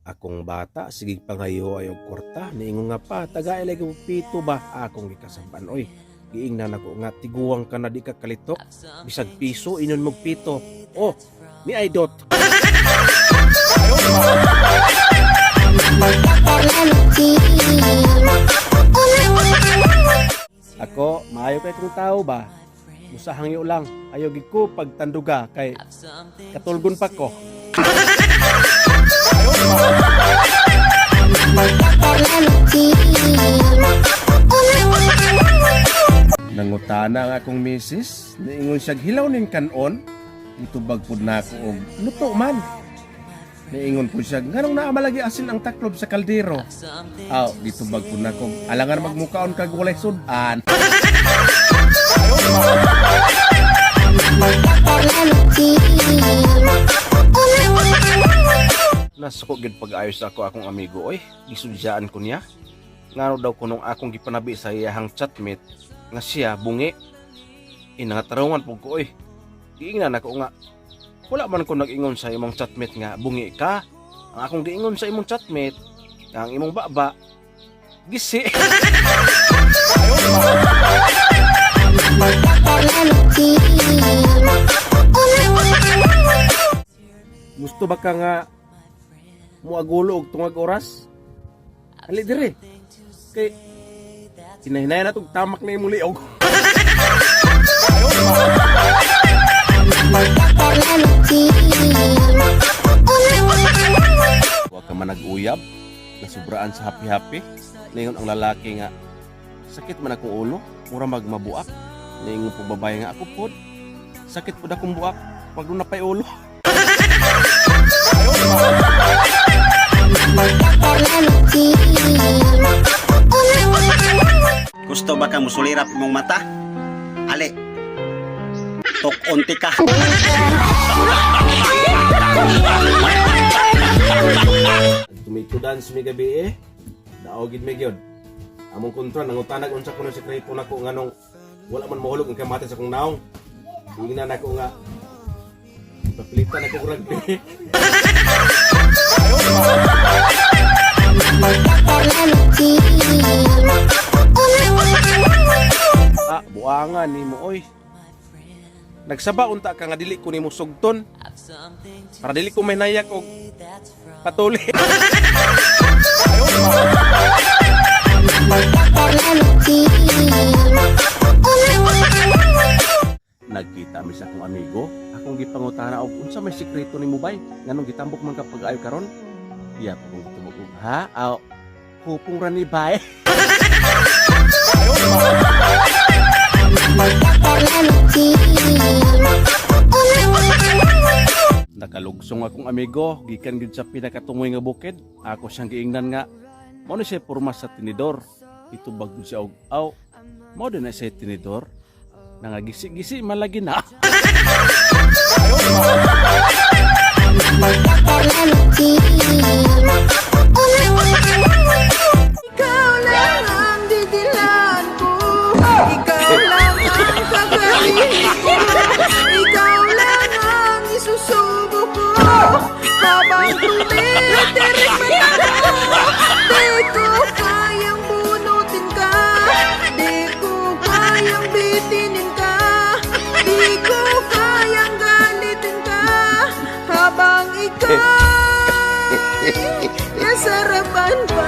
Akong bata, sige pangayo ay og kwarta, niingon nga pa, taga lagi og pito ba, akong gikasaban, oy. Giingnan ako nga, tiguang ka na di ka kalitok, bisag piso, inon mog pito. Oh, ni ay dot. Ako, maayo kay kong tao ba? Musahangyo lang, ayaw gid ko pagtanduga kay katulgon pa ko. Nangutana ang akong misis, niingon siya hilaw ning kanon, itubag pud nako og luto man. Niingon po siya, nganong naa malagi asin ang taklob sa kaldero? Aw, gitubag pud nako, alangan magmukaon kag walay sudan. Nasuko gyud pag-ayos ako akong amigo oy, gisudyaan ko niya. Ngano daw kunong akong gipanabi sa iyahang chatmate nga siya bungi. Inangatarungan pug ko oy. Giingnan ako nga wala man ko nag-ingon sa imong chatmate nga bungi ka. Ang akong giingon sa imong chatmate nga ang imong baba gisi. Gusto ba ka nga muagulo og tungag oras? Ali dire. Kay hinahinayan na tong tamak na imong liog. Wa ka man nag-uyab, nasubraan sa happy-happy. Ningon ang lalaki nga, sakit man akong ulo, mura magmabuak. Ningon po babae nga ako pod, sakit pod akong buak, pag doon na pa'y ulo. Gusto ba kang musulirap imong mata? Ali. Tok-unti ka. Tumito dance mi gabi eh. Daogid mi gyud. Among kontra nangutanag unsa kuno sekreto nako nganong wala man mohulog ang kamatis sa akong naong. Ingnan nako nga papilitan ako og rugby. Ah, buangan nimo oy. Nagsaba unta ka nga dili ko nimo sugton para dili ko may nayak og patuli. Nagkita mi sa akong amigo, akong gipangutana og unsa may sekreto nimo bay nganong gitambok man ka pag-ayo karon. Iya pa kong gitubog og ha, aw hupong ra ni bay. Nakalugsong akong amigo gikan gyud sa pinakatungoy nga bukid. Ako siyang giingnan nga mao ni siya porma sa tinidor. Itubag gyud siya og aw mao din na siya tinidor. Nangagisi-gisi man lagi na. Ikaw lang ang didilaan ko. Ikaw lang ang kakainin ko. Ikaw lang ang isusubo ko. Habang tumitirik mata ko, di ko kayang bunutin ka. Di ko kayang bitinin ka. Di ko kayang galitin ka. Habang ika'y nasarapan pa.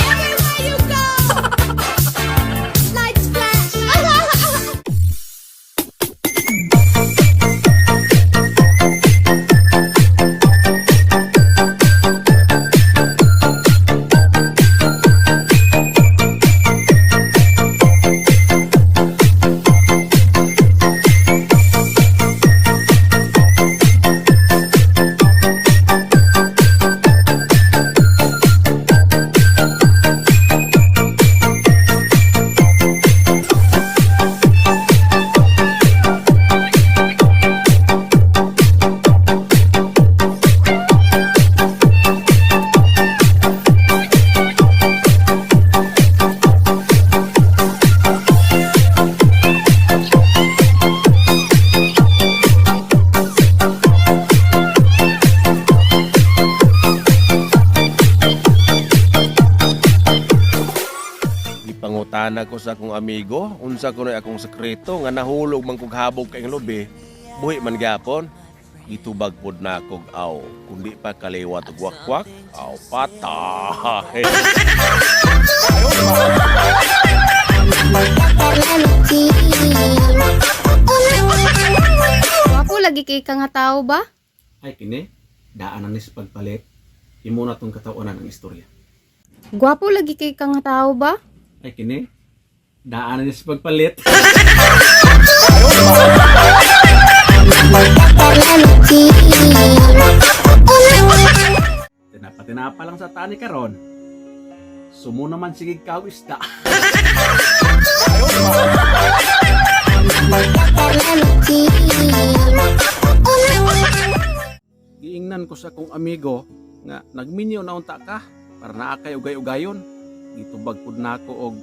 Everywhere you go, lights flash. Pangutana ko sa akong amigo, unsa kuno'y akong sekreto nga nahulog man kog habog kay lubi, buhi man gyapon. Gitubag pod na akog aw, kundi pa kaliwat og wakwak, aw patay. Wapo lagi kay ka nga tao ba? Ay kini, daan na ni sa pagpalit. Imo na tong katawanan ang istorya. Gwapo lagi kay ka nga tao ba? Ay kini, daan na ni sa pagpalit. Tinapa-tinapa lang sa tani karon. Sumo naman sige kaw isda. Giingnan ko sa akong amigo nga nagminyo na unta ka para naa kay ugay-ugayon. Gitubag pud nako og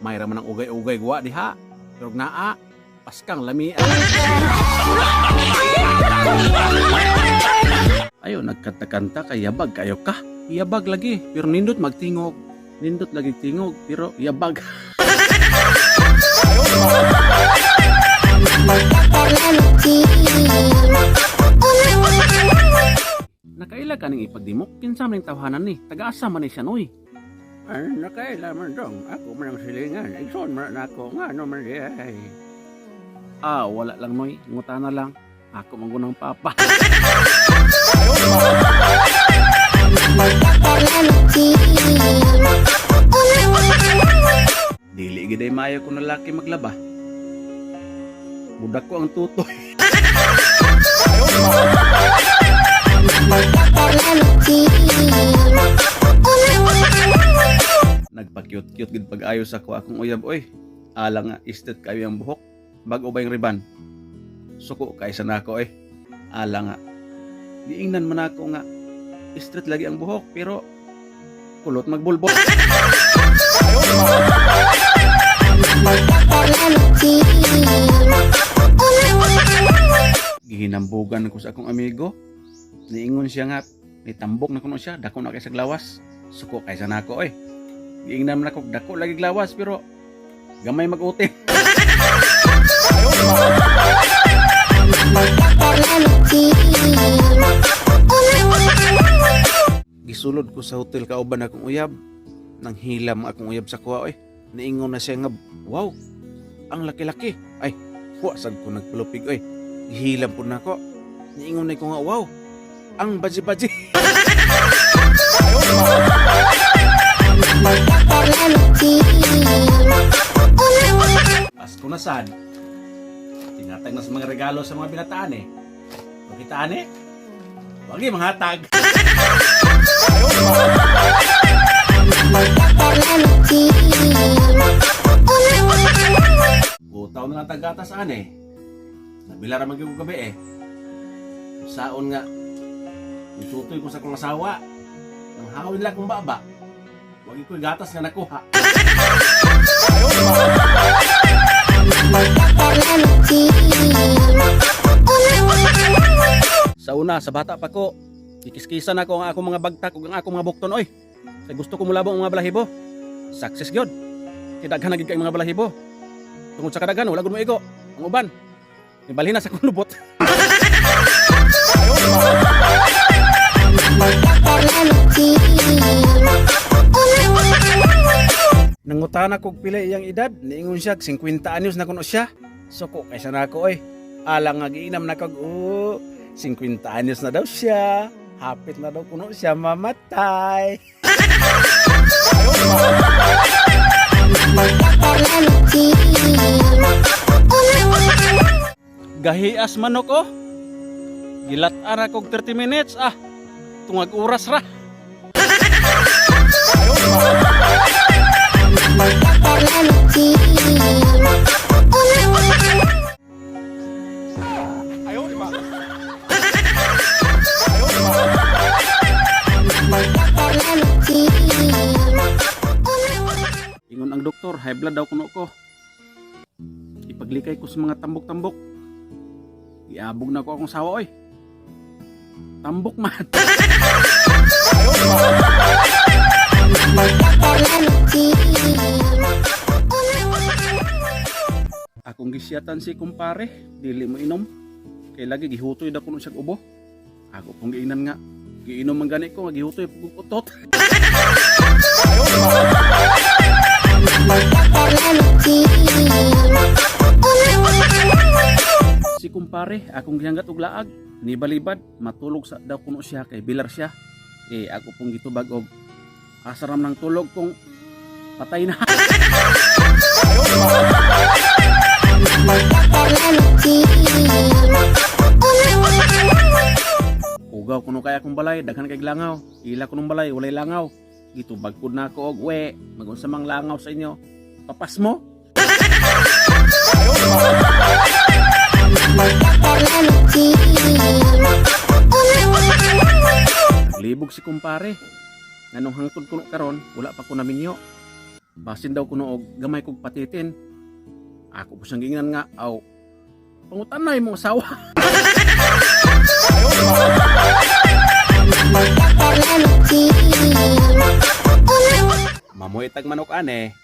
mayra man ang ugay-ugay guwa diha. Pero naa paskang lami. Ayo nagkanta-kanta kay yabag kayo ka. Yabag lagi pero nindot magtingog. Nindot lagi tingog pero yabag. Nakaila ka ning ipagdimok kinsa man ning tawhanan ni. Taga-asa man ni siya noy. Ay, nakaila man dong. Ako man ang silingan. Igsoon man ako. Nga no man di ay. Ah, wala lang noy. Ngutana lang. Ako man gunang papa. Dili gid ay maayo kung lalaki maglaba. Budak ko ang tutoy. Nagpa-cute-cute gid pag-ayos ako akong uyab oy. Ala nga istet kayo ang buhok. Bag-o ba yung riban? Suko kaysa nako eh. Ala nga. Giingnan man ako nga straight lagi ang buhok pero kulot magbulbol. Gihinambugan ko sa akong amigo. Niingon siya nga nitambok na kuno siya, dako na kay sa glawas. Suko kaysa nako eh. Giingnan man ako dako lagi glawas pero gamay mag-uti. Gisulod ko sa hotel kauban akong uyab. Nang hilam akong uyab sa kuha oy. Niingon na siya nga, wow, ang laki-laki. Ay, wa sad ko nagpalupig oy. Gihilam po na ako. Niingon na ko nga, wow, ang baji-baji. Pasko na sad. Tinatag na sa mga regalo sa mga binataan eh. Pakitaan eh. Wagi manghatag. Butaw na lang tagatas ane. Nabila ra man gyud ko gabi eh. Saon nga isutoy ko sa akong asawa. Nang hawin lang kong baba. Wagi ko'y gatas nga nakuha. Sa una, sa bata pa ko, kikiskisan ako ang akong mga bagtak ug ang akong mga bukton oy. Kay gusto ko mulabo ang mga balahibo. Success gyud. Kay daghan na gyud kay mga balahibo. Tungod sa kadaghan wala gud mo igo. Ang uban. Nibalhin na sa akong lubot. Nangutana kog pila iyang edad, niingon siya 50 anyos na kuno siya. Suko kaysa nako oy. Alang nga giinam na kog, oh, 50 anyos na daw siya. Hapit na daw kuno siya mamatay. Gahias manok oh. Gilat-an kog 30 minutes ah. Tungag oras ra. Ingon ang doktor, high blood daw kuno ko. Ipaglikay ko sa mga tambok-tambok. Iabog na ko akong sawa oy. Tambok man. Akong gisiyatan si kumpare, dili mo inom. Kay lagi gihutoy da kuno siyag ubo. Ako pong giingnan nga, giinom man gani ko nga gihutoy pug utot. Si kumpare, akong gihanggat og laag, nibalibad, matulog sa daw kuno siya kay bilar siya. Eh ako pong gitubag og asaram ng tulog kung patay na. Ugaw kuno kay akong balay, daghan kay langaw. Ila kunong balay, walay langaw. Gitubag pud na ako og we, magunsa mang langaw sa inyo. Papas mo. Naglibog si kumpare. Nganong hangtod kuno karon, wala pa ko naminyo. Basin daw kuno og gamay kog patitin. Ako po siyang giingnan nga, aw, pangutan na imong asawa. Mamuhay tag manok ane.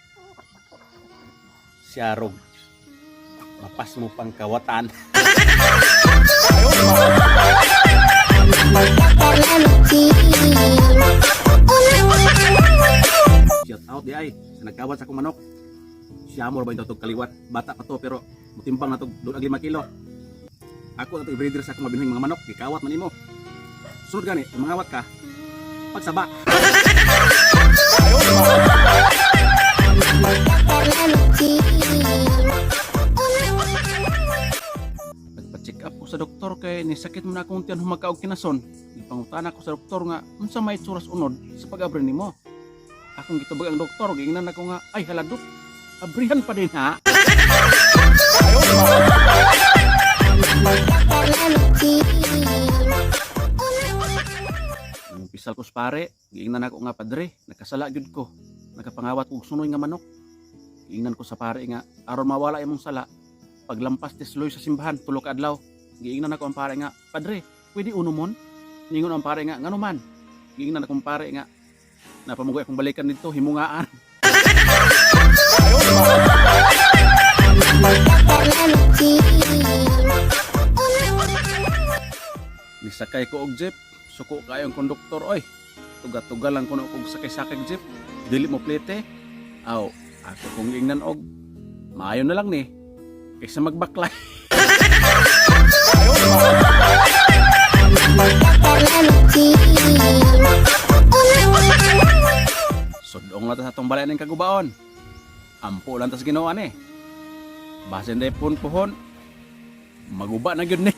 Siyarog. Mapas mo pang kawatan. Shout out di ay sa nagkawat sa akong manok. Siya mo ba yung tog kaliwat? Bata pa to pero mutimbang na to doon 5 kilo. Ako na to i-breeder sa akong mabinhing mga manok, gikawat man imo. Sunod gani, kung mangawat ka, pagsaba. Nagpa-check up ko sa doktor kay nisakit mo na akong tiyan humakaog kinason. Ipangutana ko sa doktor nga unsa may itsura sa unod sa pag-abri nimo. Akong gitubag ang doktor, giingnan ako nga ay haladok. Abrihan pa din ha. Nangumpisal ko sa pare, giingnan ako nga padre, nakasala gyud ko. Nakapangawat kog sunoy nga manok. Giingnan ko sa pare nga aron mawala imong sala. Paglampas tisloy sa simbahan tulo ka adlaw. Giingnan ako ang pare nga, padre, pwede unomon? Ningon ang pare nga, ngano man? Giingnan akong pare nga, napamugoy akong balikan dito, himungaan. Nisakay ko og jeep, suko kayo ang konduktor oy. Tuga-tuga lang kuno og sakay-sakay jeep. Dili mo plete. Aw, ako kong giingnan og maayo na lang ni kaysa magbaklay. Sudong na ta sa atong balay ng kagubaon. Ampo lang tas Ginoo ani. Basin day pun puhon. Maguba na gyud ni.